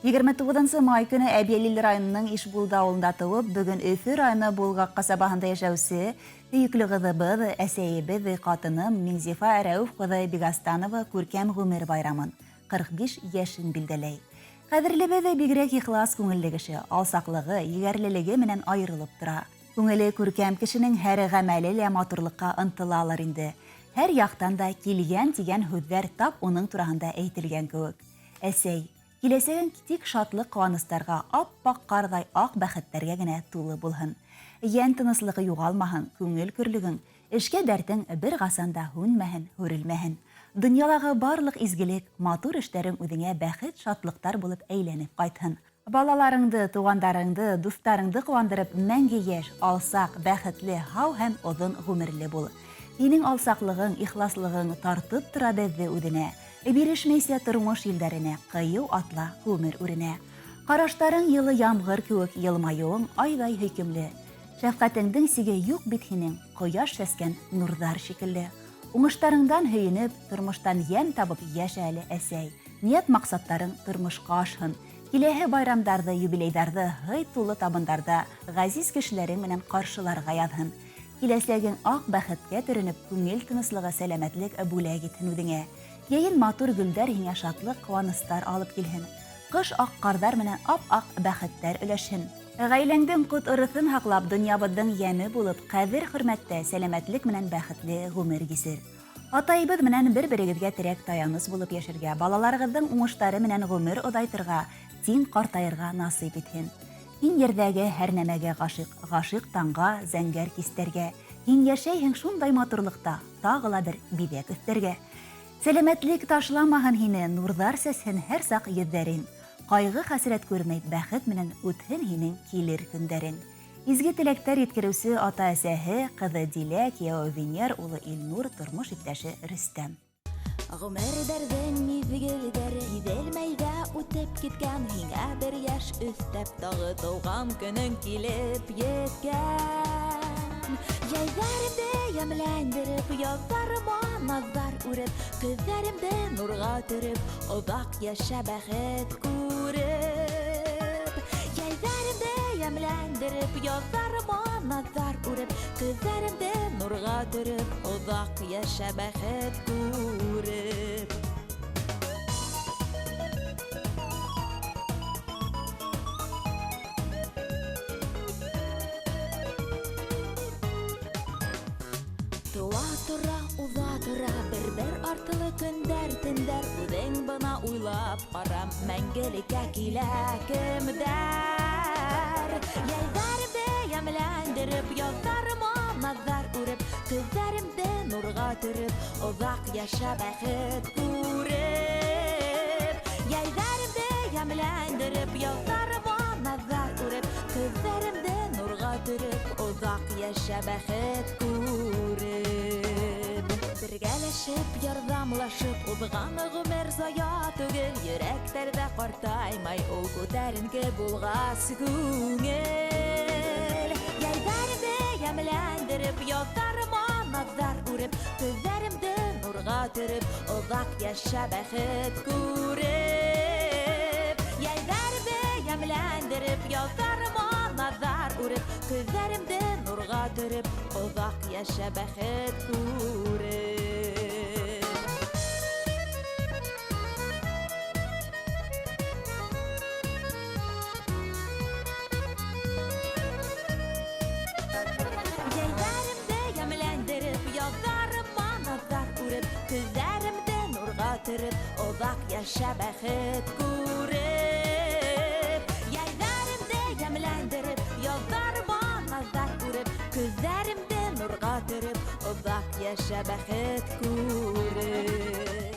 29 май көнө Әбйәлил районының Ишбулды ауылында тыуып, бөгөн Өфө районы Булғаҡ ҡасабаһында йәшәүсе һөйөклө ҡыҙыбыҙ, әсәйебеҙ, ҡатыным Миңзифа Рәүеф ҡыҙы Бигостанова күркәм ғүмер байрамын, 45 йәшен билдәләй. Ҡәҙерлебеҙ бигерәк ихлас күңелле кеше, алсаҡлығы, егәрлелеге менән айырылып тора. Күңеле күркәм кешенең һәр ғәмәле лә матурлыҡҡа ынтылалыр инде. Һәр яҡтан да килгән тигән һүҙҙәр тап уның тураһында әйтелгән кеүек. Әсәй, киләсәгең тик шатлыҡ-ҡыуаныстарға, ап-аҡ ҡарҙай ак бәхеттәргә генә тулы булһын. Йән тыныслығы юғалмаһын, күңел көрлөгөң, эшкә дәртең бер ҡасан да һүнмәһен, һүрелмәһен. Донъялағы барлыҡ изгелек, матур эштәрең үҙеңә бәхет-шатлыҡтар булып әйләнеп ҡайтһын. Балаларыңды, туғандарыңды, дуҫтарыңды ҡыуандырып, мәңге йәш, алсаҡ, бәхетле, һау һәм оҙон ғүмерле бул. Һинең алсаҡлығың, ихласлығың тартып тора беҙҙе үҙенә. Бирешмәйсә тормош елдәренә, ҡыйыу атла ғүмер үренә. Ҡараштарың йылы ямғыр кеүек, йылмайыуың айҙай һөйкөмлө. Шәфҡәтеңдең сиге юҡ бит һинең, ҡояш сәскән нурҙар шикелле. Уңыштарыңдан һөйөнөп, тормоштан йәм табып йәшә әле, әсәй. Ниәт-маҡсаттарың тормошҡа ашһын. Киләһе байрамдарҙы, юбилейҙарҙы һый тулы табындарҙа ғәзиз кешеләрең менән ҡаршыларға яҙһын. Киләсәгең аҡ бәхеткә төрөнөп, күңел тыныслығы, сәләмәтлек бүләк итһен үҙеңә. Йәйен матур гөлдәр һиңә шатлыҡ, ҡыуаныстар алып килһен. Ҡыш аҡ ҡарҙар менән ап-аҡ бәхеттәр өләшһен. Ғаиләңдең ҡот-ырыҫын һаҡлап, донъябыҙҙың йәме булып, ҡәҙер-хөрмәттә, сәләмәтлек менән бәхетле ғүмер кисер. Атайыбыҙ менән бер-берегеҙгә терәк-таяныс булып йәшәргә, балаларығыҙҙың уңыштары менән ғүмер оҙайтырға, тиң ҡартайырға насыйп итһен. Һин ерҙәге һәр нәмәгә ғашиҡ, ғашиҡ таңға, зәңгәр кистәргә. Һин йәшәйһең шундай матурлыҡта, тағы ла бер биҙәк өҫтәргә. Сәләмәтлек ташламаһын һине, нурҙар сәсһен һәр саҡ йөҙҙәрең. Ҡайғы-хәсрәт күрмәй, бәхет менән үтһен һинең килер көндәрең. Изге теләктәр еткереүсе ата-әсәһе, кызы Дилә, кияве Венер, улы Илнур, тормош иптәше Рөстәм. Ғүмерҙәрҙең миҙгелдәре һиҙелмәй ҙә үтеп киткән, һиңә бер йәш өҫтәп тағы тыуған көнөң килеп еткән. Йәйҙәремде йәмләндереп, яҙҙарыма наҙҙар үреп, көҙҙәремде нурға төрөп, оҙаҡ йәшә бәхет күреп. Йәйҙәремде йәмләндереп, яҙҙарыма наҙҙар үреп, көҙҙәремде нурға төрөп, оҙаҡ йәшә бәхет күреп. Тыуа тора, уҙа тора, бер-бер артлы көндәр, төндәр, үҙең бына уйлап ҡара, мәңгелеккә килә кемдәр. Йәйҙәремде йәмләндереп, яҙҙарыма наҙҙар үреп, көҙҙәремде нурға төрөп, оҙаҡ йәшә бәхет күреп. Йәйҙәремде йәмләндереп, яҙҙарыма наҙҙар үреп, көҙҙәремде нурға төрөп, оҙаҡ йәшә бәхет күреп. Бергәләшеп, ярҙамлашып, уҙған ғүмер зая түгел, йөрәктәрҙә ҡартаймай, ул күтәренке булғас күңел. Йәйҙәремде йәмләндереп, яҙҙарыма наҙҙар үреп, көҙҙәремде нурға төрөп, оҙаҡ йәшә бәхет күреп. Йәйҙәремде йәмләндереп, яҙҙарыма наҙҙар үреп, көҙҙәремде нурға төрөп, оҙаҡ йәшә бәхет күреп. Йәйҙәремде йәмләндереп, яҙҙарыма наҙҙар үреп, көҙҙәремде нурға төрөп, оҙаҡ йәшә бәхет күреп. Йәйҙәремде йәмләндереп, яҙҙарыма наҙҙар үреп, көҙҙәремде нурға төрөп, оҙаҡ йәшә бәхет күреп.